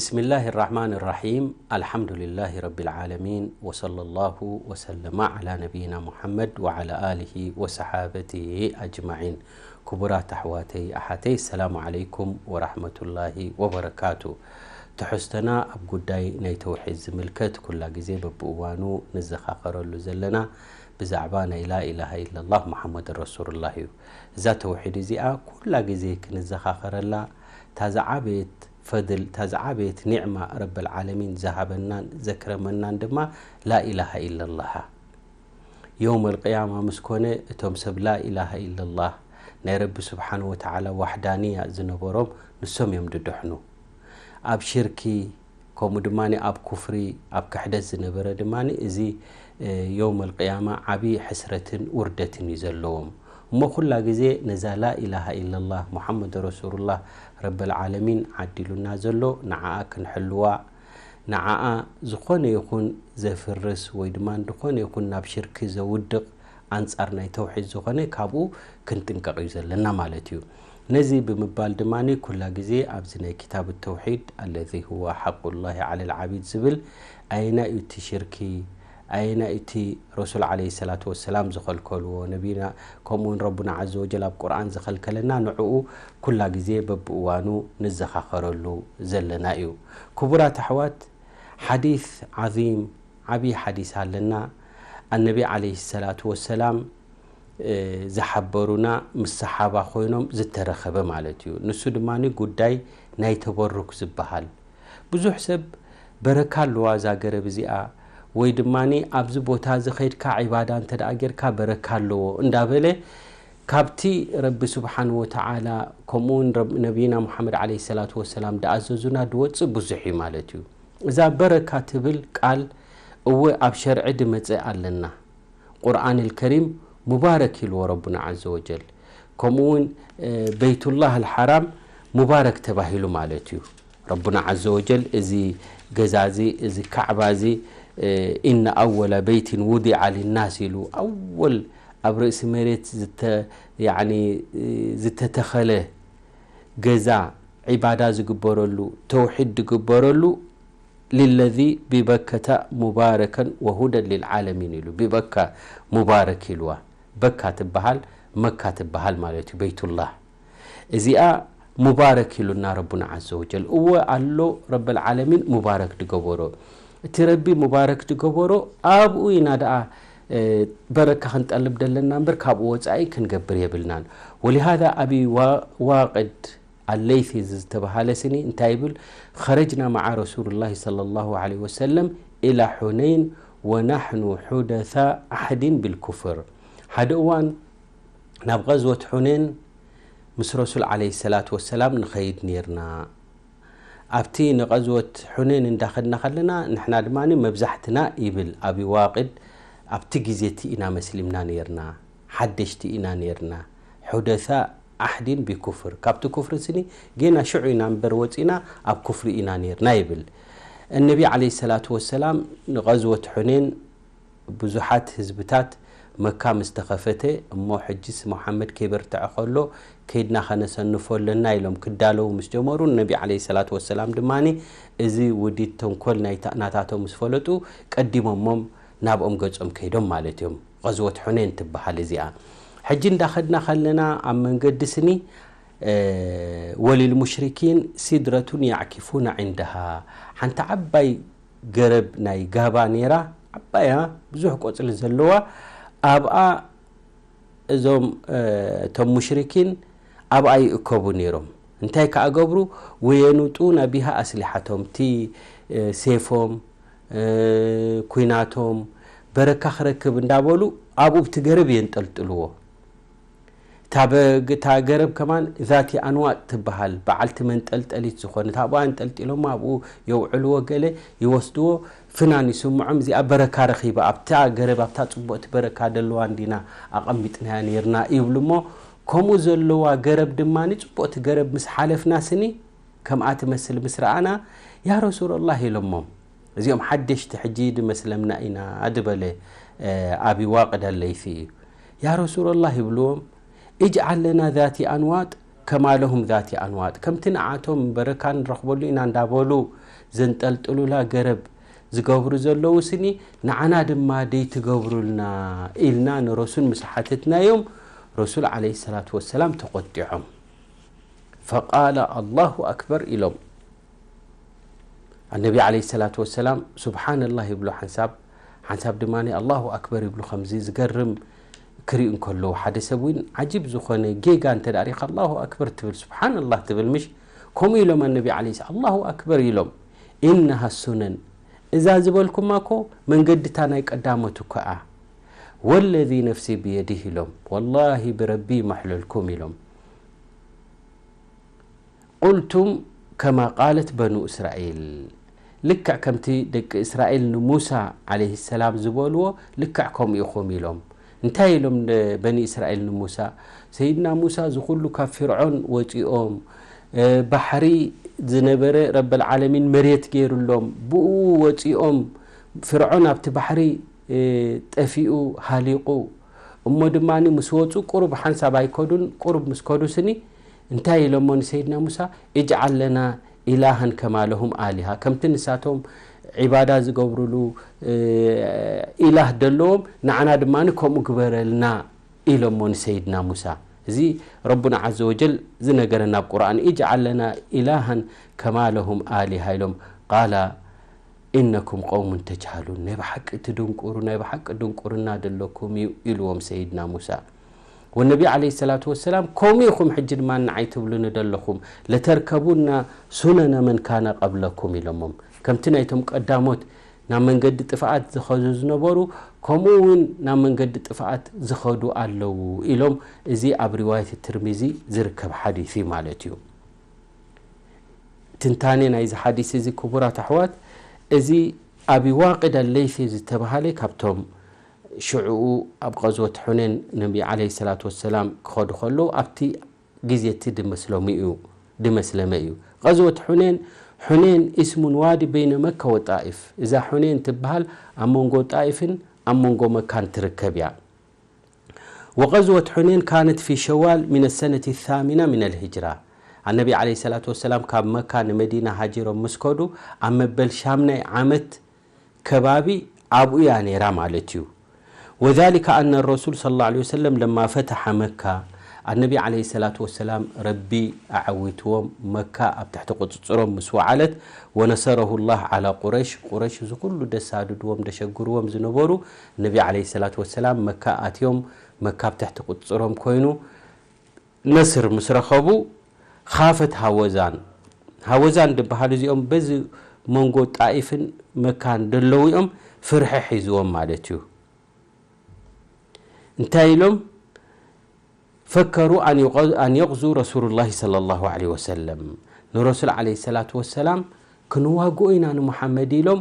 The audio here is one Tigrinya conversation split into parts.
بسم الله الرحمن الرحيم. الحمد لله رب العالمين، وصلى الله وسلم على نبينا محمد وعلى آله وصحابته أجمعين. ክቡራት ኣሕዋተይ ኣሓተይ፣ ሰላሙ ዓለይኩም ወራሕመቱላሂ ወበረካቱ። ትሕዝቶና ኣብ ጉዳይ ናይ ተውሒድ ዝምልከት፣ ኩላ ግዜ በብእዋኑ ንዘኻኸረሉ ዘለና ብዛዕባ ናይ ላኢላሃ ኢለላህ ሙሓመድ ረሱሉላህ እዩ። እዛ ተውሒድ እዚኣ ኩላ ግዜ ክንዘኻኸረላ፣ እታ ዝዓበየት ፈድል፣ እታ ዝዓበየት ኒዕማ ረብል ዓለሚን ዝሃበናን ዘክረመናን ድማ ላኢላሃ ኢለላህ። የውመል ቅያማ ምስ ኮነ፣ እቶም ሰብ ላኢላሃ ኢለላህ፣ ናይ ረቢ ስብሓን ወተዓላ ዋሕዳንያ ዝነበሮም፣ ንሶም እዮም ድድሕኑ። ኣብ ሽርኪ፣ ከምኡ ድማ ኣብ ኩፍሪ፣ ኣብ ክሕደት ዝነበረ ድማ፣ እዚ የውመል ቅያማ ዓብዪ ሕስረትን ውርደትን እዩ ዘለዎም። እሞ ኩላ ግዜ ነዛ ላኢላሃ ኢለላህ ሙሓመድ ረሱሉላህ ረብል ዓለሚን ዓዲሉና ዘሎ፣ ንዓኣ ክንሕልዋ፣ ንዓኣ ዝኾነ ይኹን ዘፍርስ ወይ ድማ ዝኾነ ይኹን ናብ ሽርኪ ዘውድቕ ኣንጻር ናይ ተውሒድ ዝኾነ፣ ካብኡ ክንጥንቀቕ እዩ ዘለና ማለት እዩ። ነዚ ብምባል ድማ፣ ኩላ ግዜ ኣብዚ ናይ ክታብ ተውሒድ፣ الذي هو حق الله على العبيد ዝብል፣ ኣየናይ እዩ እቲ ሽርኪ፣ ኣየናይ እዩ እቲ ረሱል ዓለይሂ ሰላቱ ወሰላም ዝኸልከልዎ፣ ነቢና፣ ከምኡ እውን ረቡና ዓዘ ወጀል ኣብ ቁርኣን ዝኸልከለና፣ ንዕኡ ኩላ ግዜ በብእዋኑ ንዘኻኸረሉ ዘለና እዩ። ክቡራት ኣሕዋት፣ ሓዲስ ዓዚም፣ ዓብዪ ሓዲስ ኣለና። ኣነቢ ዓለይሂ ሰላቱ ወሰላም፣ እ፣ ዝሓበሩና፣ ምስ ሰሓባ ኮይኖም ዝተረኸበ ማለት እዩ። ንሱ ድማ ጉዳይ ናይ ተበሩክ ዝበሃል። ብዙሕ ሰብ፣ በረካ ኣለዋ እዛ ገረብ እዚኣ፣ ወይ ድማ ኣብዚ ቦታ እዚ ኸይድካ ዒባዳ እንተ ደኣ ጌርካ በረካ ኣለዎ እንዳበለ፣ ካብቲ ረቢ ስብሓን ወተዓላ፣ ከምኡ እውን ረብ-፣ ነቢይና ሙሓመድ ዓለይሂ ሰላቱ ወሰላም ድኣዘዙና ድወፅእ ብዙሕ እዩ ማለት እዩ። እዛ በረካ ትብል ቃል፣ እወ፣ ኣብ ሸርዒ ድመፀ ኣለና። ቁርኣን ልከሪም ሙባረክ ኢልዎ ረቡና ዓዘ ወጀል። ከምኡ እውን፣ እ፣ በይቱላህ ልሓራም ሙባረክ ተባሂሉ ማለት እዩ። ረቡና ዓዘ ወጀል፣ እዚ ገዛ እዚ፣ እዚ ካዕባ እዚ፣ እ፣ ኢነ ኣወለ በይትን ውዲዓ ሊናስ ኢሉ፣ ኣወል ኣብ ርእሲ መሬት ዝተ-፣ ያዕኒ፣ እ፣ ዝተተኸለ ገዛ፣ ዒባዳ ዝግበረሉ፣ ተውሒድ ዝግበረሉ፣ ሊለዚ ቢበከተ ሙባረከን ወሁደን ሊልዓለሚን ኢሉ። ቢበካ ሙባረክ ኢልዋ። በካ ትበሃል፣ መካ ትበሃል ማለት እዩ፣ በይቱላህ። እዚኣ ሙባረክ ኢሉና ረቡና ዓዘ ወጀል። እወ ኣሎ፣ ረብል ዓለሚን ሙባረክ ድገበሮ። እቲ ረቢ ሙባረክ ድገበሮ፣ ኣብኡ ኢና ደኣ፣ እ፣ በረካ ክንጠልብ ደለና እምበር፣ ካብኡ ወጻኢ ክንገብር የብልናን። ወሊሃዛ ኣቢ ዋ-፣ ዋቅድ ኣለይሲ እዚ ዝተባሃለ ስኒ እንታይ ይብል? ኸረጅና መዓ ረሱሉላሂ ሰለላሁ ዐለይሂ ወሰለም ኢላ ሑነይን ወናሕኑ ሑደሳ ዓሕዲን ቢልኩፍር። ሓደ እዋን ናብ ቐዝወት ሑኔን ምስ ረሱል ዐለይሂ ሰላቱ ወሰላም ንኸይድ ኔርና። ኣብቲ ንቐዝወት ሑኔን እንዳኸድና ከለና፣ ንሕና ድማ መብዛሕትና ይብል ኣቢ ዋቅድ፣ ኣብቲ ግዜ እቲ ኢና መስሊምና ኔርና፣ ሓደሽቲ ኢና ኔርና። ሑደሳ ዓሕዲን ቢኩፍር፣ ካብቲ ኩፍሪ ስኒ ጌና ሽዑ ኢና እምበር ወጺና ኣብ ኩፍሪ ኢና ኔርና ይብል። እነቢ ዐለይሂ ሰላቱ ወሰላም ንቐዝወት ሑኔን ብዙሓት ህዝብታት መካ ምስ ተኸፈተ፣ እሞ ሕጅስ መሓመድ ከይበርትዐ ከሎ ከይድና ኸነሰንፎ ኣለና ኢሎም ክዳለዉ ምስ ጀመሩ፣ ነቢ ዐለይሂ ሰላቱ ወሰላም ድማ እዚ ውዲት ተንኮል ናይታ-፣ ናታቶም ምስ ፈለጡ ቀዲሞሞም ናብኦም ገጾም ከይዶም ማለት እዮም። ቐዝወት ሑኔን ትበሃል እዚኣ። ሕጂ እንዳኸድና ከለና ኣብ መንገዲ ስኒ፣ እ፣ ወሊል ሙሽሪኪን ሲድረቱን ያዕኪፉና ዕንደሃ፣ ሓንቲ ዓባይ ገረብ ናይ ጋባ ነይራ፣ ዓባያ ብዙሕ ቆጽሊ ዘለዋ፣ ኣብኣ እዞም፣ እ፣ እቶም ሙሽሪኪን ኣብኣ ይእከቡ ነይሮም። እንታይ ከኣ ገብሩ? ወየኑጡነ ቢሃ ኣስሊሓቶም፣ እቲ፣ እ፣ ሴፎም፣ እ፣ ኩናቶም በረካ ክረክብ እንዳበሉ ኣብኡ ብቲ ገረብ የንጠልጥልዎ። እታ በ-፣ እታ ገረብ ከማን ዛቲ ኣንዋጥ ትበሃል፣ በዓልቲ መንጠልጠሊት ዝኾነት፣ ኣብኣ ኣንጠልጢሎም ኣብኡ የውዕልዎ፣ ገለ ይወስድዎ፣ ፍናን ይስምዖም፣ እዚኣ በረካ ረኺባ፣ ኣብታ ገረብ፣ ኣብታ ጽቡቕቲ በረካ ደለዋ እንዲና ኣቐሚጥናያ ኔርና ይብሉ እሞ፣ ከምኡ ዘለዋ ገረብ ድማ፣ ጽቡቕቲ ገረብ ምስ ሓለፍና ስኒ፣ ከምኣ ትመስል ምስ ረኣና፣ "ያ ረሱለላህ" ኢሎሞም። እዚኦም ሓደሽቲ ሕጂ ድመስለምና ኢና ድበለ፣ እ፣ ኣቢ ዋቅድ ኣለይሲ እዩ። "ያ ረሱለላህ" ይብልዎም፣ "ኢጅዓል ለና ዛቲ ኣንዋጥ ከማ ለሁም ዛቲ ኣንዋጥ።" ከምቲ ንዓቶም በረካ ንረኽበሉ ኢና እንዳበሉ ዘንጠልጥሉላ ገረብ ዝገብሩ ዘለዉ ስኒ፣ ንዓና ድማ ደይትገብሩልና ኢልና ንረሱል ምስ ሓተትናዮም፣ ረሱል ዓለይሂ ሰላቱ ወሰላም ተቖጢዖም። ፈቃለ ኣላሁ ኣክበር ኢሎም። ኣነቢ ዓለይሂ ሰላቱ ወሰላም ሱብሓነላህ ይብሉ ሓንሳብ፣ ሓንሳብ ድማ ኣላሁ ኣክበር ይብሉ። ከምዚ ዝገርም ክሪኡ እንከለዉ፣ ሓደ ሰብ እውን ዓጂብ ዝኾነ ጌጋ እንተ ደኣ ሪእኻ ኣላሁ ኣክበር ትብል፣ ሱብሓነላህ ትብል፣ ምሽ? ከምኡ ኢሎም ኣነቢ ዓለይሂ ሰ-፣ ኣላሁ ኣክበር ኢሎም። ኢነሃ ሱነን፣ እዛ ዝበልኩማ እኮ መንገድታ ናይ ቀዳሞት እኮ እያ። ወለዚ ነፍሲ ብየዲህ ኢሎም፣ ወላሂ ብረቢ ይመሕለልኩም ኢሎም። ቁልቱም ከማ ቃለት በኑ እስራኤል፣ ልክዕ ከምቲ ደቂ እስራኤል ንሙሳ ዓለይሂ ሰላም ዝበልዎ፣ ልክዕ ከምኡ ኢኹም ኢሎም። እንታይ ኢሎም ን-፣ በኒ እስራኤል ንሙሳ? ሰይድና ሙሳ፣ እዚ ኩሉ ካብ ፊርዖን ወጺኦም፣ እ፣ ባሕሪ ዝነበረ ረበል ዓለሚን መሬት ገይሩሎም፣ ብኡ ወጺኦም፣ ፍርዖን ኣብቲ ባሕሪ፣ እ፣ ጠፊኡ፣ ሃሊቑ። እሞ ድማ ምስ ወጹ ቁሩብ ሓንሳብ ኣይከዱን፣ ቁሩብ ምስ ከዱ ስኒ፣ እንታይ ኢሎሞ ንሰይድና ሙሳ? "እጅዓል ለና ኢላሃን ከማ ለሁም ኣሊሃ።" ከምቲ ንሳቶም ዒባዳ ዝገብሩሉ፣ እ፣ ኢላህ ደለዎም፣ ንዓና ድማ ከምኡ ግበረልና ኢሎሞ ንሰይድና ሙሳ። እዚ ረቡና ዓዘ ወጀል ዝነገረና ኣብ ቁርኣን፣ "እጅዓል ለና ኢላሃን ከማ ለሁም ኣሊሃ" ኢሎም። ቃላ ኢነኩም ቀውሙን ተጅሃሉን፣ ናይ ብሓቂ ትድንቁሩ፣ ናይ ብሓቂ ድንቁርና ደለኩም እዩ ኢልዎም ሰይድና ሙሳ። ወነቢ ዓለይሂ ሰላቱ ወሰላም፣ "ከምኡ ኢኹም ሕጂ ድማ ንዓይ ትብሉኒ ደለኹም፣ ለተርከቡና ሱነነ መን ካነ ቀብለኩም" ኢሎሞም። ከምቲ ናይቶም ቀዳሞት ናብ መንገዲ ጥፍኣት ዝኸዱ ዝነበሩ፣ ከምኡ እውን ናብ መንገዲ ጥፍኣት ዝኸዱ ኣለዉ ኢሎም። እዚ ኣብ ሪዋየት ትርሚዚ ዝርከብ ሓዲስ እዩ ማለት እዩ። ትንታኔ ናይዚ ሓዲስ እዚ፣ ክቡራት ኣሕዋት፣ እዚ ኣቢ ዋቅድ ኣለይሲ ዝተባሃለ ካብቶም ሽዕኡ ኣብ ቐዝወት ሑኔን ነቢ ዓለይሂ ሰላቱ ወሰላም ክኸዱ ከለዉ ኣብቲ ግዜ እቲ ድመስሎሙ እዩ፣ ድመስለመ እዩ። ቐዝወት ሑኔን፣ ሑኔን እስሙን ዋዲ በይነ መካ ወጣኢፍ። እዛ ሑኔን ትበሃል ኣብ መንጎ ጣኢፍን ኣብ መንጎ መካን ትርከብ እያ። ወቐዝወት ሑኔን ካነት ፊ ሸዋል ሚነ ሰነት ታሚና ሚነል ሂጅራ። ኣነቢ ዓለይሂ ሰላቱ ወሰላም ካብ መካ ንመዲና ሃጂሮም ምስ ከዱ፣ ኣብ መበል ሻምናይ ዓመት ከባቢ ኣብኡ እያ ነይራ ማለት እዩ። ወዛሊከ ኣነ ረሱል ሰለላሁ ዐለይሂ ወሰለም ለማ ፈተሐ መካ፣ ኣነቢ ዓለይሂ ሰላቱ ወሰላም ረቢ ኣዐዊትዎም፣ መካ ኣብ ትሕቲ ቁጽጽሮም ምስ ወዓለት፣ ወነሰረሁ ላህ ዓላ ቁረይሽ፣ ቁረይሽ እዚ ኩሉ ደሳድድዎም ደሸግርዎም ዝነበሩ፣ ነቢ ዓለይሂ ሰላቱ ወሰላም መካ ኣትዮም፣ መካ ኣብ ትሕቲ ቁጽጽሮም ኮይኑ፣ ነስር ምስ ረኸቡ፣ ኻፈት ሃወዛን፣ ሃወዛን ድበሃሉ እዚኦም በዚ መንጎ ጣኢፍን መካን ደለዉ እዮም፣ ፍርሒ ሒዝዎም ማለት እዩ። እንታይ ኢሎም? ፈከሩ ኣን ዩቐ-፣ ኣን የቕዙ ረሱሉላሂ ሰለላሁ ዐለይሂ ወሰለም፣ ንረሱል ዐለይሂ ሰላቱ ወሰላም ክንዋግኦ ኢና ንሙሓመድ ኢሎም፣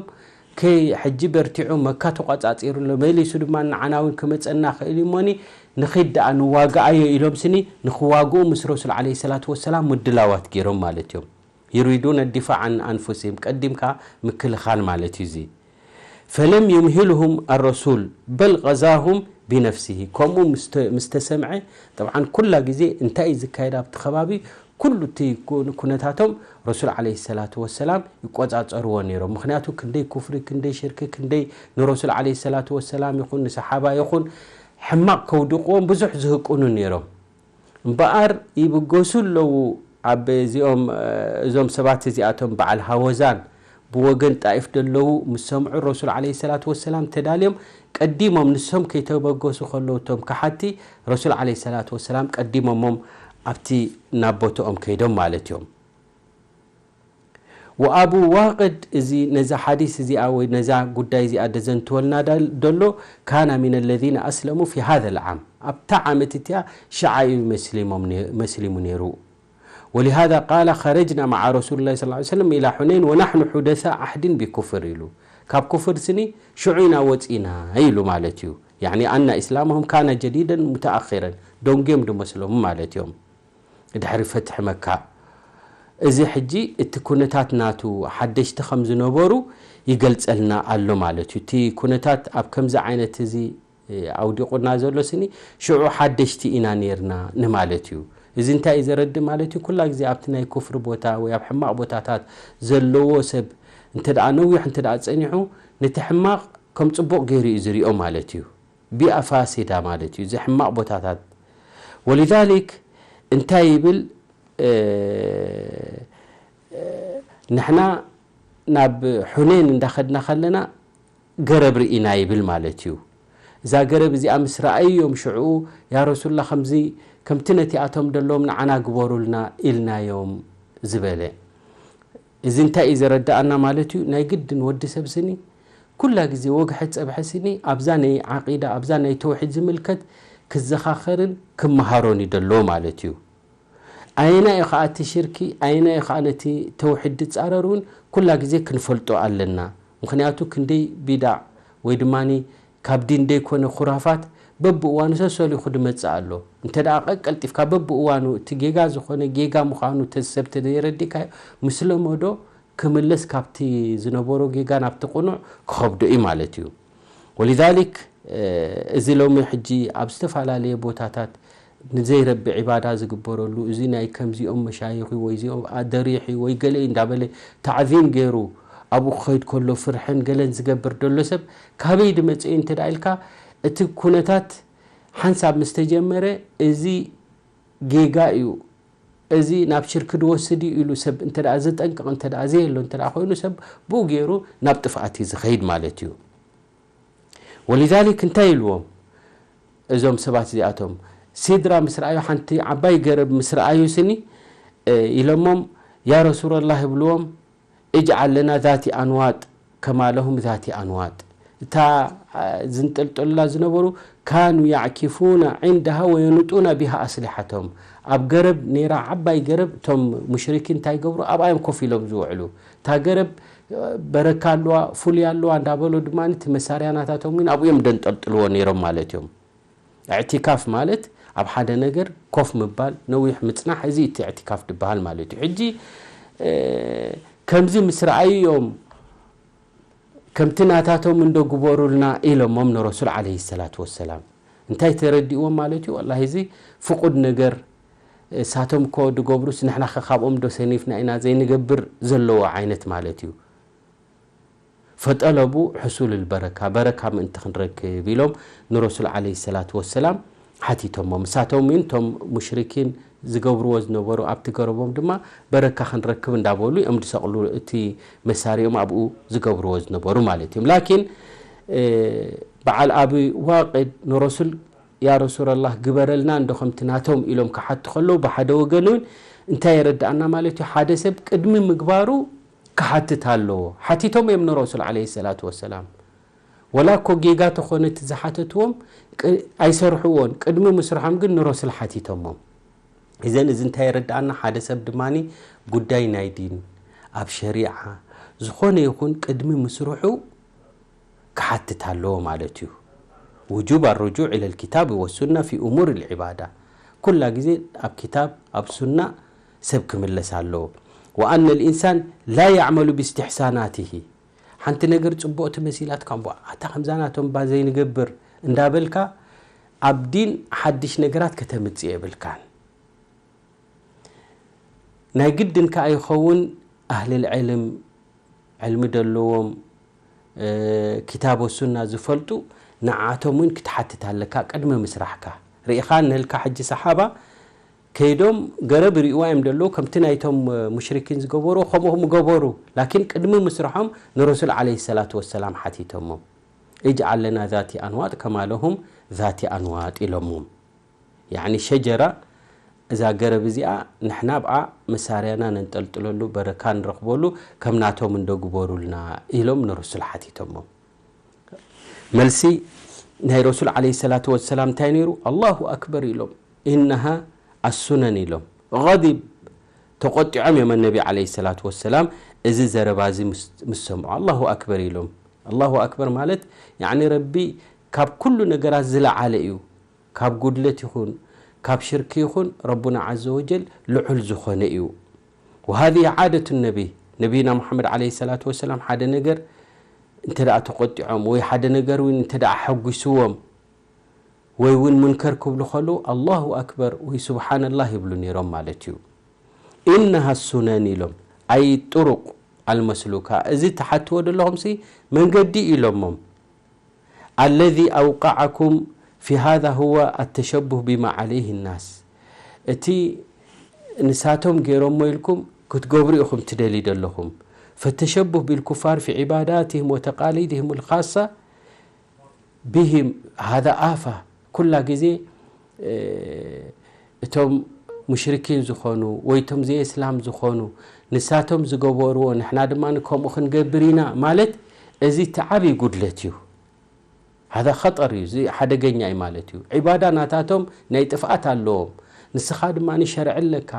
ከይ ሕጂ በርቲዑ መካ ተቋጻጺሩ ኣሎ፣ መሊሱ ድማ ንዓና እውን ክመጸና ክእል እዩ እሞኒ፣ ንኺድ ደኣ ንዋግኣዮ ኢሎም ስኒ ንኽዋግኡ ምስ ረሱል ዐለይሂ ሰላቱ ወሰላም ምድላዋት ገይሮም ማለት እዮም። ዩሪዱነ ዲፋዕ ዓን ኣንፉሲሂም፣ ቀዲምካ ምክልኻል ማለት እዩ እዚ። ፈለም ዩምሂልሁም ኣረሱል በል ቐዛሁም ቢነፍሲሂ። ከምኡ ምስ ተ-፣ ምስ ተሰምዐ፣ ጠብዓን ኩላ ግዜ እንታይ እዩ ዝካየድ ኣብቲ ከባቢ፣ ኩሉ እቲ ኩ-፣ ኩነታቶም ረሱል ዓለይሂ ሰላቱ ወሰላም ይቆጻጸርዎ ነይሮም። ምኽንያቱ ክንደይ ኩፍሪ፣ ክንደይ ሽርኪ፣ ክንደይ ንረሱል ዓለይሂ ሰላቱ ወሰላም ይኹን ንሰሓባ ይኹን ሕማቕ ከውድቕዎም ብዙሕ ዝህቅኑ ነይሮም። እምበኣር ይብገሱ ኣለዉ። ኣብ እዚኦም፣ እዞም ሰባት እዚኣቶም በዓል ሃወዛን ብወገን ጣኢፍ ደለዉ ምስ ሰምዑ ረሱል ዓለይሂ ሰላቱ ወሰላም ተዳልዮም ቀዲሞም ንሶም ከይተበገሱ ከለዉ እቶም ከሓቲ ረሱል ዓለይሂ ሰላቱ ወሰላም ቀዲሞሞም ኣብቲ ናብ ቦትኦም ከይዶም ማለት እዮም። ወኣቡ ዋቅድ እዚ ነዛ ሓዲስ እዚኣ ወይ ነዛ ጉዳይ እዚኣ ደዘንትወልና ዳል-፣ ደሎ ካና ሚን ለዚነ ኣስለሙ ፊ ሃዘ ልዓም ኣብታ ዓመት እቲኣ ሽዓ እዩ መስሊሞም ነ-፣ መስሊሙ ነይሩ። ወሊሃዛ ቃለ ኸረጅና መዓ ረሱሉላሂ ሰለላሁ ዐለይሂ ወሰለም ኢላ ሑነይን ወናሕኑ ሑደሳ ዓህድን ቢኩፍር ኢሉ። ካብ ኩፍር ስኒ ሽዑ ኢና ወፂና ኢሉ ማለት እዩ። ያዕኒ ኣና ኢስላመሁም ካነ ጀዲደን ሙተኣኺረን፣ ደንጉዮም ድመስሎም ማለት እዮም። ድሕሪ ፈትሒ መካ። እዚ ሕጂ እቲ ኩነታት ናቱ ሓደሽቲ ከም ዝነበሩ ይገልጸልና ኣሎ ማለት እዩ። እቲ ኩነታት ኣብ ከምዚ ዓይነት እዚ ኣውዲቑና ዘሎ ስኒ ሽዑ ሓደሽቲ ኢና ኔርና ንማለት እዩ። እዚ እንታይ እዩ ዘረድእ ማለት እዩ? ኩላ ግዜ ኣብቲ ናይ ኩፍሪ ቦታ ወይ ኣብ ሕማቕ ቦታታት ዘለዎ ሰብ እንተ ደኣ ነዊሕ እንተ ደኣ ጸኒሑ፣ ነቲ ሕማቕ ከም ጽቡቕ ገይሩ እዩ ዝሪኦ ማለት እዩ። ቢኣ ፋሲዳ ማለት እዩ፣ እዚ ሕማቕ ቦታታት። ወሊዛሊክ እንታይ ይብል? እ፣ እ፣ ንሕና ናብ ሑኔን እንዳኸድና ከለና ገረብ ርኢና ይብል ማለት እዩ። እዛ ገረብ እዚኣ ምስ ረኣይዮም ሽዑ፣ "ያ ረሱላ፣ ከምዚ፣ ከምቲ ነቲኣቶም ደለዎም ንዓና ግበሩልና" ኢልናዮም ዝበለ። እዚ እንታይ እዩ ዘረድኣና ማለት እዩ? ናይ ግድን ወዲ ሰብ ስኒ ኩላ ግዜ ወግሐ ጸብሐ ስኒ ኣብዛ ናይ ዓቂዳ፣ ኣብዛ ናይ ተውሒድ ዝምልከት ክዘኻኸርን ክመሃሮን እዩ ደሎ ማለት እዩ። ኣየና እዩ ኸዓ እቲ ሽርኪ፣ ኣየና እዩ ኸዓ ነቲ ተውሒድ ዝጻረር እውን ኩላ ግዜ ክንፈልጦ ኣለና። ምኽንያቱ ክንደይ ቢዳዕ ወይ ድማኒ ካብ ዲን ደይኮነ ኩራፋት በብእዋኑ ሰሰሊኹ ድመጽእ ኣሎ። እንተ ደኣ ቀቀልጢፍካ በብእዋኑ እቲ ጌጋ ዝኾነ ጌጋ ምዃኑ ተ-፣ ሰብ ተዘይረዲእካዮ፣ ምስ ለመዶ ክምለስ ካብቲ ዝነበሮ ጌጋ ናብቲ ቅኑዕ ክኸብዶ እዩ ማለት እዩ። ወሊዛሊክ፣ እ፣ እዚ ሎሚ ሕጂ ኣብ ዝተፈላለየ ቦታታት ንዘይረቢ ዒባዳ ዝግበረሉ፣ እዚ ናይ ከምዚኦም መሻይኽ ወይ እዚኦም ኣደሪሒ ወይ ገለ እንዳበለ ታዕዚም ገይሩ ኣብኡ ክኸይድ ከሎ ፍርሕን ገለን ዝገብር ደሎ ሰብ ካበይ ድመጽእ እዩ እንተ ደኣ ኢልካ፣ እቲ ኩነታት ሓንሳብ ምስ ተጀመረ፣ እዚ ጌጋ እዩ፣ እዚ ናብ ሽርኪ ድወስድ እዩ ኢሉ ሰብ እንተ ደኣ ዘጠንቅቕ እንተ ደኣ ዘየሎ እንተ ደኣ ኮይኑ፣ ሰብ ብኡ ገይሩ ናብ ጥፍኣት እዩ ዝኸይድ ማለት እዩ። ወሊዛሊክ እንታይ ኢልዎም እዞም ሰባት እዚኣቶም? ሲድራ ምስ ረኣዩ፣ ሓንቲ ዓባይ ገረብ ምስ ረኣዩ ስኒ፣ እ፣ ኢሎሞም፣ "ያ ረሱለላህ" ይብልዎም፣ "እጅዓል ለና ዛቲ ኣንዋጥ ከማ ለሁም ዛቲ ኣንዋጥ።" እታ፣ እ፣ ዝንጠልጠሉላ ዝነበሩ፣ "ካኑ ያዕኪፉና ዒንደሃ ወየኑጡና ቢሃ ኣስሊሓቶም።" ኣብ ገረብ ነይራ፣ ዓባይ ገረብ፣ እቶም ሙሽሪኪን እንታይ ይገብሩ? ኣብኣ እዮም ኮፍ ኢሎም ዝውዕሉ። እታ ገረብ፣ እ፣ በረካ ኣለዋ፣ ፍሉይ ኣለዋ እንዳበሉ ድማ እቲ መሳርያ ናታቶም እውን ኣብኡ እዮም ደንጠልጥልዎ ነይሮም ማለት እዮም። እዕቲካፍ ማለት ኣብ ሓደ ነገር ኮፍ ምባል፣ ነዊሕ ምጽናሕ፣ እዚ እቲ እዕቲካፍ ዝበሃል ማለት እዩ። ሕጂ፣ እ፣ ከምዚ ምስ ረኣዩ እዮም፣ "ከምቲ ናታቶም እንዶ ግበሩልና" ኢሎሞም ንረሱል ዓለይሂ ሰላቱ ወሰላም። እንታይ ተረዲእዎም ማለት እዩ? "ወላሂ፣ እዚ ፍቁድ ነገር፣ እሳቶም እኮ ድገብሩስ፣ ንሕና ኸ ካብኦም ዶ ሰኒፍና ኢና ዘይንገብር?" ዘለዎ ዓይነት ማለት እዩ። ፈጠለቡ ሕሱል በረካ፣ በረካ ምእንቲ ክንረክብ ኢሎም ንረሱል ዓለይሂ ሰላቱ ወሰላም ሓቲቶሞም። እሳቶም እውን እቶም ሙሽሪኪን ዝገብርዎ ዝነበሩ፣ ኣብቲ ገረቦም ድማ በረካ ክንረክብ እንዳበሉ እዮም ዝሰቕሉ፣ እቲ መሳሪኦም ኣብኡ ዝገብርዎ ዝነበሩ ማለት እዮም። ላኪን፣ እ፣ በዓል ኣቢ ዋቅድ ንረሱል፣ "ያ ረሱለላህ፣ ግበረልና እንዶ ከምቲ ናቶም" ኢሎም ክሓቱ ከለዉ፣ ብሓደ ወገን እውን እንታይ የረድኣና ማለት እዩ? ሓደ ሰብ ቅድሚ ምግባሩ ክሓትት ኣለዎ። ሓቲቶም እዮም ንረሱል ዓለይሂ ሰላቱ ወሰላም። ወላ እኮ ጌጋ ተኾነ እቲ ዝሓተትዎም፣ ቅ-፣ ኣይሰርሕዎን። ቅድሚ ምስርሖም ግን ንረሱል ሓቲቶሞም። እዘን፣ እዚ እንታይ የረድኣና? ሓደ ሰብ ድማኒ ጉዳይ ናይ ዲን፣ ኣብ ሸሪዓ፣ ዝኾነ ይኹን ቅድሚ ምስርሑ ክሓትት ኣለዎ ማለት እዩ። ውጁብ ኣርጁዕ ኢለል ኪታብ ወሱና ፊ እሙር ልዕባዳ። ኩላ ግዜ ኣብ ኪታብ፣ ኣብ ሱና ሰብ ክምለስ ኣለዎ። ወኣነ ልኢንሳን ላ ያዕመሉ ብስትሕሳናትሂ። ሓንቲ ነገር ጽቡቕቲ መሲላትካ እምቦ፣ ኣታ ከምዛ ናቶም እባ ዘይንገብር እንዳበልካ፣ ኣብ ዲን ሓድሽ ነገራት ከተምጽእ የብልካን። ናይ ግድን ከኣ ይኸውን፣ ኣህልል ዕልም፣ ዕልሚ ደለዎም፣ እ፣ ኪታብ ወሱና ዝፈልጡ፣ ንዓቶም እውን ክትሓትት ኣለካ ቅድሚ ምስራሕካ። ርኢኻ እነልካ ሕጂ ሰሓባ ከይዶም ገረብ ይርእይዋ እዮም ደለዉ፣ ከምቲ ናይቶም፣ እ፣ ሙሽሪኪን ዝገበሩ፣ ከምኡ ምገበሩ። ላኪን ቅድሚ ምስርሖም ንረሱል ዓለይሂ ሰላቱ ወሰላም ሓቲቶሞም። "እጅዓል ለና ዛቲ ኣንዋጥ ከማ ለሁም ዛቲ ኣንዋጥ" ኢሎሞም። ያዕኒ ሸጀራ፣ እዛ ገረብ እዚኣ ንሕና ኣብኣ መሳርያና ነንጠልጥለሉ፣ በረካ ንረኽበሉ፣ ከም ናቶም እንዶ ግበሩልና ኢሎም ንረሱል ሓቲቶሞም። መልሲ ናይ ረሱል ዓለይሂ ሰላቱ ወሰላም እንታይ ነይሩ? ኣላሁ ኣክበር ኢሎም። "ኢነሃ ኣሱነን" ኢሎም። ገዲብ፣ ተቆጢዖም እዮም ነቢ ዓለይሂ ሰላቱ ወሰላም እዚ ዘረባ እዚ ምስ፣ ምስ ሰምዑ። ኣላሁ ኣክበር ኢሎም። ኣላሁ ኣክበር ማለት፣ ያዕኒ ረቢ ካብ ኩሉ ነገራት ዝለዓለ እዩ። ካብ ጉድለት ይኹን፣ ካብ ሽርኪ ይኹን፣ ረቡና ዓዘ ወጀል ልዑል ዝኾነ እዩ። ወሃዚህ ዓደቱ ነቢ፣ ነቢና ሙሓመድ ዓለይሂ ሰላቱ ወሰላም ሓደ ነገር እንተ ደኣ ተቆጢዖም ወይ ሓደ ነገር እውን እንተ ደኣ ሓጒስዎም ወይ እውን ሙንከር ክብሉ ከለዉ ኣላሁ ኣክበር ወይ ሱብሓነላህ ይብሉ ነይሮም ማለት እዩ። ኢነሃ ሱነን ኢሎም፣ ኣይ ጥሩቅ፣ المسلوكة، እዚ ትሓትዎ ዘለኹምሲ መንገዲ ኢሎሞም። الذي أوقعكم في هذا هو التشبه بما عليه الناس። እቲ ንሳቶም ገይሮሞ ኢልኩም ክትገብሩ ኢኹም ትደልዩ ዘለኹም። فالتشبه بالكفار في عباداتهم وتقاليدهم الخاصة بهم هذا آفة። ኩላ ግዜ እቶም ሙሽሪኪን ዝኾኑ ወይ እቶም ዘይእስላም ዝኾኑ ንሳቶም ዝገበርዎ ንሕና ድማ ከምኡ ክንገብር ኢና ማለት፣ እዚ እቲ ዓብዪ ጉድለት እዩ። هذا خطر እዩ፣ እዚ ሓደገኛ እዩ ማለት እዩ። ዒባዳ ናታቶም ናይ ጥፍኣት ኣለዎም። ንስኻ ድማ ሸርዒ ኣለካ፣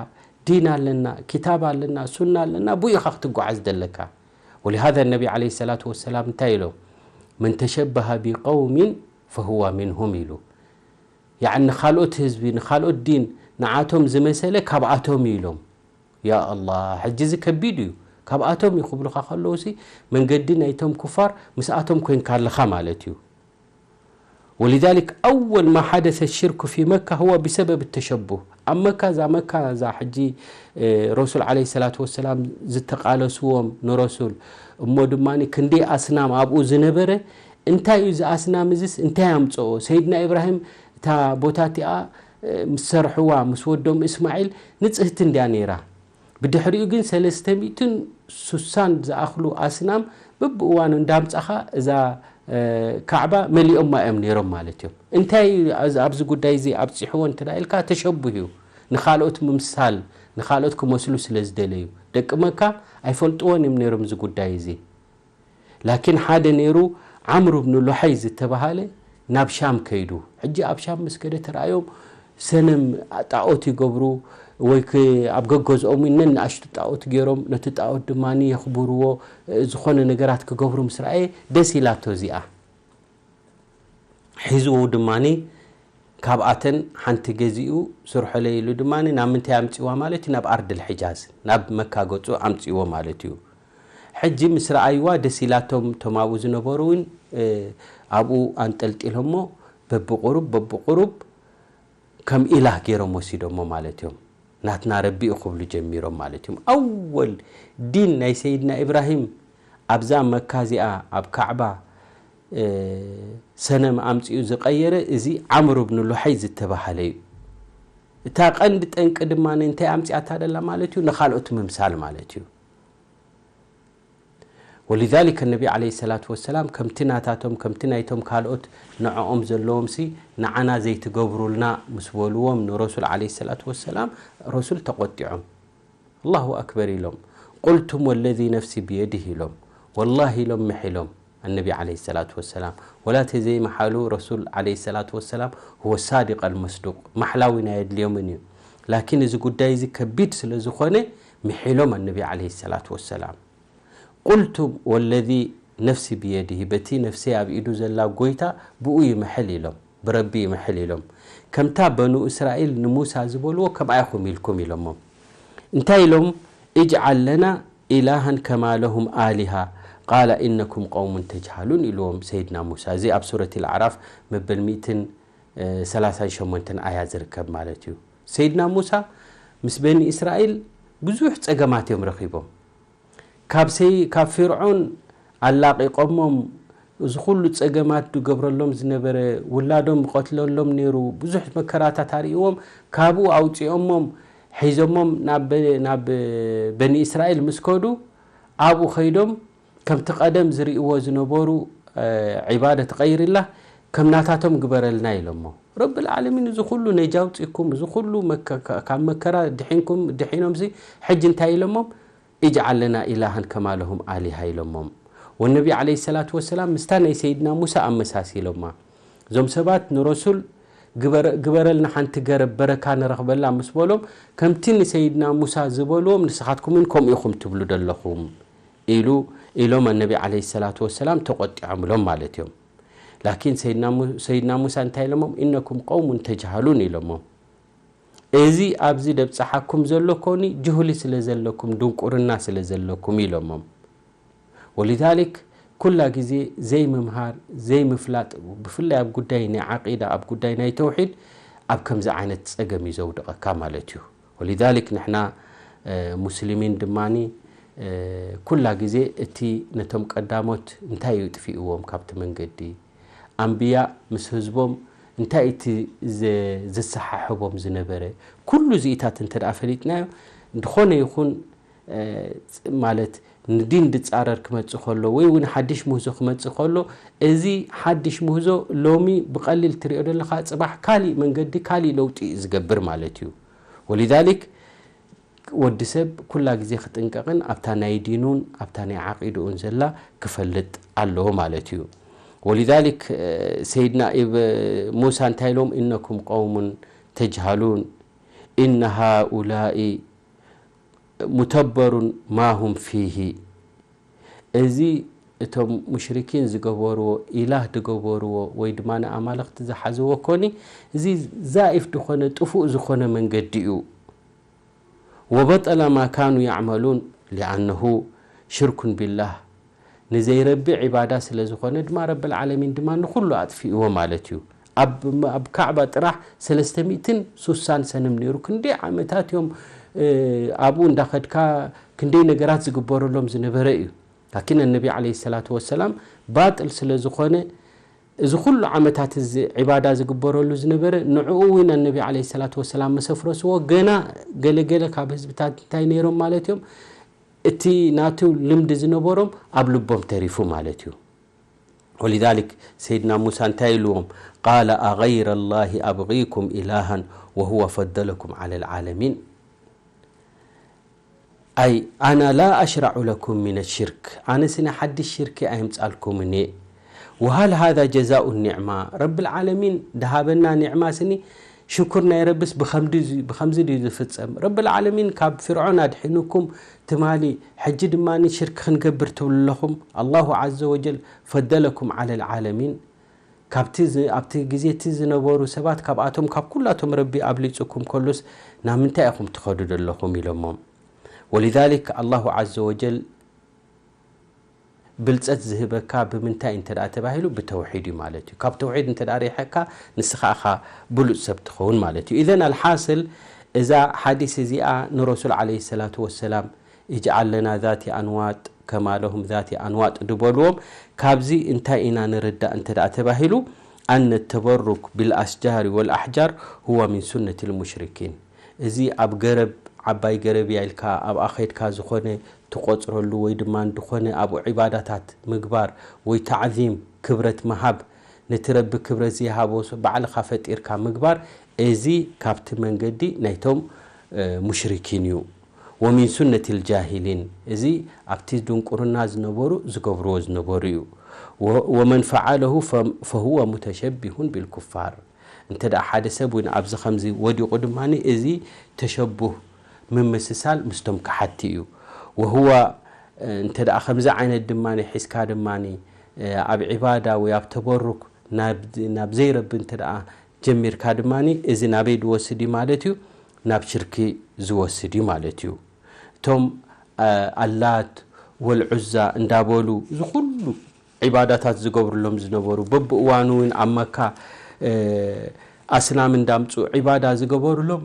ዲን ኣለና፣ ኪታብ ኣለና፣ ሱና ኣለና፣ ብኡ ኢኻ ክትጓዓዝ ዘለካ። ولهذا النبي عليه الصلاة والسلام እንታይ ኢሎም? من تشبه بقوم فهو منهم ኢሉ። ያዕኒ ንኻልኦት ህዝቢ፣ ንኻልኦት ዲን፣ ንዓቶም ዝመሰለ ካብኣቶም እዩ ኢሎም። ያ ኣላህ፣ ሕጂ እዚ ከቢድ እዩ። ካብኣቶም እዩ ክብሉኻ ከለውሲ መንገዲ ናይቶም ኩፋር ምስኣቶም ኮይንካ ኣለኻ ማለት እዩ። ولذلك أول ما حدث الشرك في مكة هو بسبب التشبه። ኣብ መካ፣ እዛ መካ እዛ ሕጂ ረሱል ዓለይሂ ሰላቱ ወሰላም ዝተቃለስዎም ንረሱል እሞ ድማ ክንደይ ኣስናም ኣብኡ ዝነበረ፣ እንታይ እዩ እዚ ኣስናም እዚስ እንታይ ኣምፀኦ? ሰይድና ኢብራሂም እታ ቦታ እቲኣ ምስ ሰርሕዋ ምስ ወዶም እስማዒል ንፅህቲ እንድያ ነይራ። ብድሕሪኡ ግን ሰለስተ ሚእትን ሱሳን ዝኣኽሉ ኣስናም በብእዋኑ እንዳምጻኻ እዛ ካዕባ መሊኦማ እዮም ነይሮም ማለት እዮም። እንታይ ኣብዚ ጉዳይ እዚ ኣብፂሕዎ እንተ ኢልካ፣ ተሸቡህ እዩ። ንኻልኦት ምምሳል፣ ንኻልኦት ክመስሉ ስለ ዝደለዩ። ደቂ መካ ኣይፈልጥዎን እዮም ነይሮም እዚ ጉዳይ እዚ። ላኪን ሓደ ነይሩ፣ ዓምሩ ብኑ ሉሐይ ዝተባሃለ ናብ ሻም ከይዱ። ሕጂ ኣብ ሻም ምስ ከደ ተራእዮም ሰነም ጣኦት ይገብሩ፣ ወይ ኣብ ገገዝኦም ነናእሽቱ ጣኦት ገይሮም ነቲ ጣኦት ድማ የኽብርዎ፣ ዝኾነ ነገራት ክገብሩ ምስ ረኣየ ደስ ኢላቶ እዚኣ። ሒዝዎ ድማ ካብኣተን ሓንቲ ገዚኡ ስርሖለይ ኢሉ ድማ ናብ ምንታይ ኣምፅዋ ማለት እዩ? ናብ ኣርድል ሕጃዝ፣ ናብ መካ ገፁ ኣምፅዎ ማለት እዩ። ሕጂ ምስ ረኣይዋ ደስ ኢላቶም፣ እቶም ኣብኡ ዝነበሩ እውን ኣብኡ ኣንጠልጢሎሞ በብቁሩብ በብቁሩብ ከም ኢላህ ገይሮም ወሲዶሞ ማለት እዮም። ናትና ረቢ እዩ ክብሉ ጀሚሮም ማለት እዮም። ኣወል ዲን ናይ ሰይድና ኢብራሂም ኣብዛ መካ እዚኣ ኣብ ካዕባ ሰነም ኣምፂኡ ዝቀየረ እዚ ዓምር ብን ሉሐይ ዝተባሃለ እዩ። እታ ቀንዲ ጠንቂ ድማ እንታይ ኣምፂኣታ ደላ ማለት እዩ? ንካልኦት ምምሳል ማለት እዩ። ولذلك النبي عليه الصلاة والسلام ከምቲ ናታቶም ከምቲ ናይቶም ካልኦት ንዕኦም ዘለዎም ሲ ንዓና ዘይትገብሩልና ምስ በልዎም ንረሱል عليه الصلاة والسلام ረሱል ተቆጢዖም። الله أكبر ኢሎም። قلتم والذي نفسي بيده ኢሎም። والله ኢሎም ምሒሎም النبي عليه الصلاة والسلام። ولا ተዘይመሓሉ ረሱል عليه الصلاة والسلام هو الصادق المصدوق። ማሕላ እውን ኣየድልዮምን እዩ። ላኪን እዚ ጉዳይ እዚ ከቢድ ስለ ዝኾነ ምሒሎም النبي عليه الصلاة والسلام። قلتم والذي نفسي بيده በቲ ነፍሰይ ኣብ ኢዱ ዘላ ጎይታ ብኡ ይምሕል ኢሎም። ብረቢ ይምሕል ኢሎም። ከምታ በኑ እስራኤል ንሙሳ ዝበልዎ ከምኣ ኢኹም ኢልኩም ኢሎሞም። እንታይ ኢሎም? اجعل لنا إلها كما لهم آلهة قال إنكم قوم تجهلون ኢልዎም ሰይድና ሙሳ። እዚ ኣብ ሱረት ኣልኣዕራፍ መበል ሚእትን ሰላሳን ሸሞንተን ኣያ ዝርከብ ማለት እዩ። ሰይድና ሙሳ ምስ በኒ እስራኤል ብዙሕ ጸገማት እዮም ረኺቦም። ካብ ሰይ ካብ ፍርዖን ኣላቒቖሞም፣ እዚ ኩሉ ጸገማት ዝገብረሎም ዝነበረ፣ ውላዶም ይቐትለሎም ነይሩ፣ ብዙሕ መከራታት ኣርእይዎም፣ ካብኡ ኣውጺኦሞም ሒዞሞም ናብ በ- ናብ በኒ እስራኤል ምስ ከዱ፣ ኣብኡ ኸይዶም ከምቲ ቀደም ዝርእይዎ ዝነበሩ ዒባደት ቀይርላ ከም ናታቶም ግበረልና ኢሎሞ። ረብል ዓለሚን እዚ ኩሉ ነጃ ኣውጺእኩም፣ እዚ ኩሉ መከ- ካብ መከራ ድሒንኩም ድሒኖምሲ ሕጂ እንታይ ኢሎሞም? اجعل لنا إلها كما لهم آلهة ኢሎሞም። ወነቢ ዓለይሂ ሰላቱ ወሰላም ምስታ ናይ ሰይድና ሙሳ ኣመሳሲሎማ። እዞም ሰባት ንረሱል ግበረ- ግበረልና ሓንቲ ገረብ በረካ ንረኽበላ ምስ በሎም ከምቲ ንሰይድና ሙሳ ዝበልዎም ንስኻትኩም እውን ከምኡ ኢኹም ትብሉ ደለኹም ኢሉ ኢሎም ኣነቢ ዓለይሂ ሰላቱ ወሰላም ተቆጢዖምሎም ማለት እዮም። ላኪን ሰይድና ሙ- ሰይድና ሙሳ እንታይ ኢሎሞም? إنكم قوم تجهلون ኢሎሞም። እዚ ኣብዚ ደብፅሓኩም ዘሎ ኮኒ ጅሁሊ ስለ ዘለኩም ድንቁርና ስለ ዘለኩም ኢሎሞም። ولذلك ኩላ ግዜ ዘይምምሃር ዘይምፍላጥ ብፍላይ ኣብ ጉዳይ ናይ ዓቂዳ ኣብ ጉዳይ ናይ ተውሒድ ኣብ ከምዚ ዓይነት ፀገም እዩ ዘውድቐካ ማለት እዩ። ولذلك ንሕና ሙስሊሚን ድማ ኩላ ግዜ እቲ ነቶም ቀዳሞት እንታይ እዩ ጥፊእዎም ካብቲ መንገዲ? ኣንብያ ምስ ህዝቦም እንታይ እቲ ዘ-፣ ዘሰሓሕቦም ዝነበረ? ኩሉ እዚኢታት እንተ ደኣ ፈሊጥናዮ፣ ዝኾነ ይኹን፣ እ፣ ፅ-፣ ማለት ንዲን ድጻረር ክመጽእ ከሎ ወይ እውን ሓድሽ ምህዞ ክመጽእ ከሎ፣ እዚ ሓድሽ ምህዞ ሎሚ ብቐሊል ትሪኦ ዘለኻ፣ ጽባሕ ካሊእ መንገዲ፣ ካሊእ ለውጢ እዩ ዝገብር ማለት እዩ። ወሊዛሊክ ወዲ ሰብ ኩላ ግዜ ክጥንቀቕን ኣብታ ናይ ዲኑን ኣብታ ናይ ዓቂድኡን ዘላ ክፈልጥ ኣለዎ ማለት እዩ። ወሊዛሊክ፣ እ፣ ሰይድና ኢብ-፣ ሙሳ እንታይ ኢሎም? "ኢነኩም ቀውሙን ተጅሃሉን፣ ኢነ ሃኡላኢ ሙተበሩን ማ ሁም ፊሂ።" እዚ እቶም ሙሽሪኪን ዝገበርዎ፣ ኢላህ ዝገበርዎ ወይ ድማ ንኣማልኽቲ ዝሓዝዎ ኮኒ፣ እዚ ዛኢፍ ዝኾነ፣ ጥፉእ ዝኾነ መንገዲ እዩ። "ወበጠለ ማ ካኑ ያዕመሉን ሊኣነሁ ሽርኩን ቢላህ።" ንዘይረቢ ዒባዳ ስለ ዝኾነ ድማ ረብል ዓለሚን ድማ ንኹሉ ኣጥፊእዎ ማለት እዩ። ኣብ፣ ኣብ ካዕባ ጥራሕ ሰለስተ ሚእትን ሱሳን ሰነም ነይሩ። ክንደይ ዓመታት እዮም፣ እ፣ ኣብኡ እንዳኸድካ ክንደይ ነገራት ዝግበረሎም ዝነበረ እዩ። ላኪን ነቢ ዓለይሂ ሰላቱ ወሰላም ባጥል ስለ ዝኾነ፣ እዚ ኩሉ ዓመታት እዚ ዒባዳ ዝግበረሉ ዝነበረ፣ ንዕኡ እውን ኣነቢ ዓለይሂ ሰላቱ ወሰላም ምስ ኣፍረስዎ፣ ገና ገለገለ ካብ ህዝብታት እንታይ ነይሮም ማለት እዮም? እቲ ናቱ ልምዲ ዝነበሮም ኣብ ልቦም ተሪፉ ማለት እዩ። ወሊዛሊክ ሰይድና ሙሳ እንታይ ኢልዎም? "ቃለ ኣገይረ ላሂ ኣብጊኩም ኢላሃን ወሁወ ፈደለኩም ዓለ ልዓለሚን።" ኣይ ኣና ላ ኣሽራዑ ለኩም ሚነ ሽርክ፣ ኣነስ ናይ ሓድሽ ሽርኪ ኣየምጻልኩምን እየ። ወሃል ሃዛ ጀዛኡ ኒዕማ፣ ረብል ዓለሚን ድሃበና ኒዕማ ስኒ ሽኩር ናይ ረብስ ብኸምዲ-፣ ብኸምዚ ድዩ ዝፍጸም? ረብል ዓለሚን ካብ ፍርዖን ኣድሒኑኩም ትማሊ፣ ሕጂ ድማ ሽርክ ክንገብር ትብሉ ኣለኹም? ኣላሁ ዓዘ ወጀል ፈደለኩም ዓለ ልዓለሚን። ካብቲ ዝ-፣ ኣብቲ ግዜ እቲ ዝነበሩ ሰባት፣ ካብኣቶም፣ ካብ ኩላቶም ረቢ ኣብሊጹኩም ከሉስ፣ ናብ ምንታይ ኢኹም ትኸዱ ዘለኹም? ኢሎሞም። ወሊዛሊክ ኣላሁ ዓዘ ወጀል ብልጸት ዝህበካ ብምንታይ እንተ ደኣ ተባሂሉ፣ ብተውሒድ እዩ ማለት እዩ። ካብ ተውሒድ እንተ ደኣ ርሒቕካ፣ ንስኻ ኢኻ ብሉጽ ሰብ ትኸውን ማለት እዩ። ኢዘን ኣልሓስል፣ እዛ ሓዲስ እዚኣ ንረሱል ዓለይሂ ሰላቱ ወሰላም "ኢጅዓል ለና ዛቲ ኣንዋጥ ከማ ለሁም ዛቲ ኣንዋጥ" ድበልዎም። ካብዚ እንታይ ኢና ንርዳእ እንተ ደኣ ተባሂሉ፣ ኣነ ተበሩክ ብልኣስጃሪ ወልኣሕጃር ሁወ ሚን ሱነት ልሙሽሪኪን። እዚ ኣብ ገረብ፣ ዓባይ ገረብ እያ ኢልካ ኣብኣ ኸይድካ ዝኾነ ትቆጽረሉ ወይ ድማ ዝኾነ ኣብኡ ዒባዳታት ምግባር ወይ ታዕዚም ክብረት ምሃብ፣ ነቲ ረቢ ክብረት ዘይሃቦ ስ-፣ ባዕልኻ ፈጢርካ ምግባር፣ እዚ ካብቲ መንገዲ ናይቶም፣ እ፣ ሙሽሪኪን እዩ። ወሚን ሱነት ልጃሂሊን፣ እዚ ኣብቲ ድንቁርና ዝነበሩ ዝገብርዎ ዝነበሩ እዩ። ወ-፣ ወመን ፈዓለሁ ፈ-፣ ፈሁወ ሙተሸቢሁን ቢልኩፋር። እንተ ደኣ ሓደ ሰብ እውን ኣብዚ ከምዚ ወዲቑ ድማ፣ እዚ ተሸቡህ፣ ምምስሳል ምስቶም ከሓቲ እዩ። ወሁወ፣ እ፣ እንተ ደኣ ከምዚ ዓይነት ድማ ሒዝካ ድማ፣ እ፣ ኣብ ዒባዳ ወይ ኣብ ተበሩክ ናብ፣ ናብ ዘይረቢ እንተ ደኣ ጀሚርካ ድማ፣ እዚ ናበይ ዝወስድ እዩ ማለት እዩ? ናብ ሽርኪ ዝወስድ እዩ ማለት እዩ። እቶም፣ እ፣ ኣላት ወልዑዛ እንዳበሉ እዚ ኩሉ ዒባዳታት ዝገብሩሎም ዝነበሩ፣ በብእዋኑ እውን ኣብ መካ፣ እ፣ ኣስናም እንዳምጹ ዒባዳ ዝገበሩሎም፣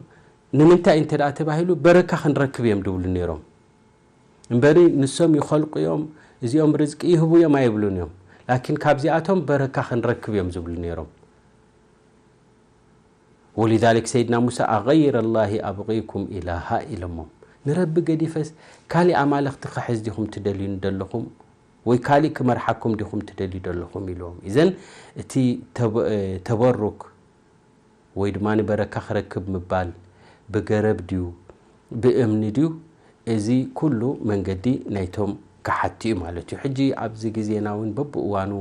ንምንታይ እንተ ደኣ ተባሂሉ፣ በረካ ክንረክብ እዮም ድብሉ ነይሮም። እምበሪ ንሶም ይኸልቁ እዮም፣ እዚኦም ርዝቂ ይህቡ እዮም ኣይብሉን እዮም። ላኪን ካብዚኣቶም በረካ ክንረክብ እዮም ዝብሉ ነይሮም። ወሊዛሊክ ሰይድና ሙሳ፣ "ኣገይረ ላሂ ኣብጊኩም ኢላሃ" ኢሎሞም። ንረቢ ገዲፈስ ካሊእ ኣማልኽቲ ክሕዝ ዲኹም ትደልዩኒ ዘለኹም? ወይ ካሊእ ክመርሓኩም ዲኹም ትደልዩ ዘለኹም? ኢልዎም። ኢዘን እቲ ተበ-፣ ተበሩክ ወይ ድማ ንበረካ ክረክብ ምባል፣ ብገረብ ድዩ፣ ብእምኒ ድዩ፣ እዚ ኩሉ መንገዲ ናይቶም ከሓቲ እዩ ማለት እዩ። ሕጂ ኣብዚ ግዜና እውን በብእዋኑ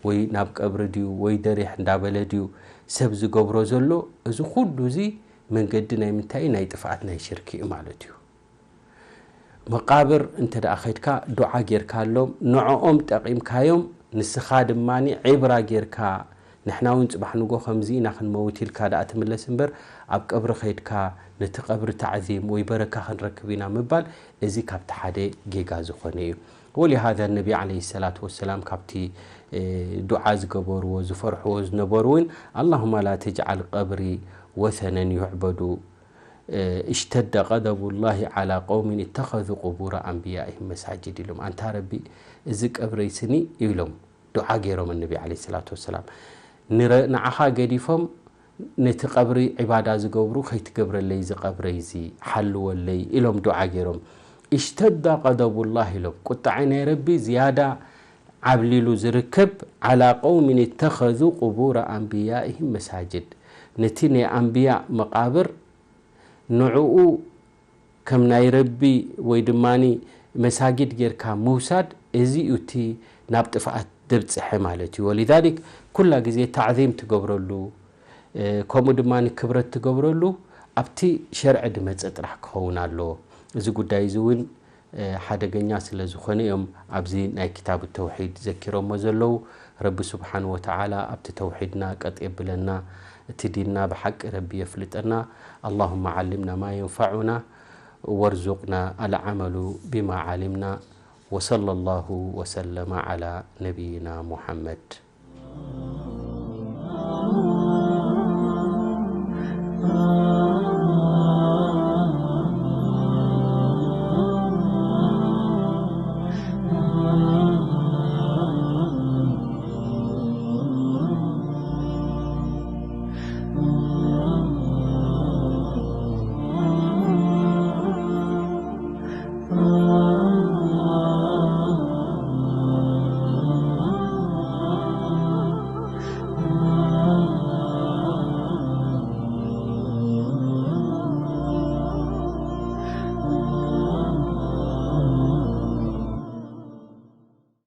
ወይ ናብ ቀብሪ ድዩ ወይ ደሪሕ እንዳበለ ድዩ ሰብ ዝገብሮ ዘሎ፣ እዚ ኩሉ እዚ መንገዲ ናይ ምንታይ? ናይ ጥፍኣት ናይ ሽርኪ እዩ ማለት እዩ። መቃብር እንተ ደኣ ኸድካ ዱዓ ጌርካሎም፣ ንዕኦም ጠቒምካዮም፣ ንስኻ ድማ ዒብራ ጌርካ፣ ንሕና እውን ጽባሕ ንጎ ከምዚ ኢና ክንመውት ኢልካ ደኣ ትምለስ እምበር፣ ኣብ ቀብሪ ኸድካ ነቲ ቀብሪ ታዕዚም ወይ በረካ ክንረክብ ኢና ምባል፣ እዚ ካብቲ ሓደ ጌጋ ዝኾነ እዩ። ወሊሃዛ ነቢ ዓለይሂ ሰላቱ ወሰላም ካብቲ፣ እ፣ ዱዓ ዝገበርዎ፣ ዝፈርሕዎ ዝነበሩ እውን፣ "ኣላሁማ ላ ተጅዓል ቀብሪ ወሰነን ዩዕበዱ፣ اشتد غضب الله على قوم اتخذوا قبور أنبيائهم مساجد ኢሎም። ኣንታ ረቢ፣ እዚ ቀብረይ ስኒ ኢሎም ዱዓ ገይሮም ንነቢ ዓለይሂ ሰላቱ ወሰላም። ንረ-፣ ንዓኻ ገዲፎም ነቲ ቀብሪ ዒባዳ ዝገብሩ ከይትገብረለይ እዚ ቀብረይ እዚ ሓልወለይ ኢሎም ዱዓ ገይሮም። اشتد غضب الله ኢሎም። ቁጣዐ ናይ ረቢ ዝያዳ ዓብሊሉ ዝርከብ على قوم اتخذوا قبور أنبيائهم مساجد ነቲ ናይ ኣንብያ መቃብር ንዕኡ ከም ናይ ረቢ ወይ ድማ መሳጊድ ጌርካ ምውሳድ፣ እዚ እዩ እቲ ናብ ጥፍኣት ደብፅሐ ማለት እዩ። ولذلك ኩላ ግዜ ታዕዚም ትገብረሉ፣ እ፣ ከምኡ ድማ ክብረት ትገብረሉ ኣብቲ ሸርዒ ድመፀ ጥራሕ ክኸውን ኣለዎ። እዚ ጉዳይ እዚ እውን፣ እ፣ ሓደገኛ ስለ ዝኾነ እዮም ኣብዚ ናይ ክታብ ተውሒድ ዘኪሮሞ ዘለዉ። ረቢ ስብሓን ወተዓላ ኣብቲ ተውሒድና ቀጥ የብለና፣ እቲ ዲንና ብሓቂ ረቢ የፍልጠና። اللهم علمنا ما ينفعنا وارزقنا العمل بما علمنا. وصلى الله وسلم على نبينا محمد.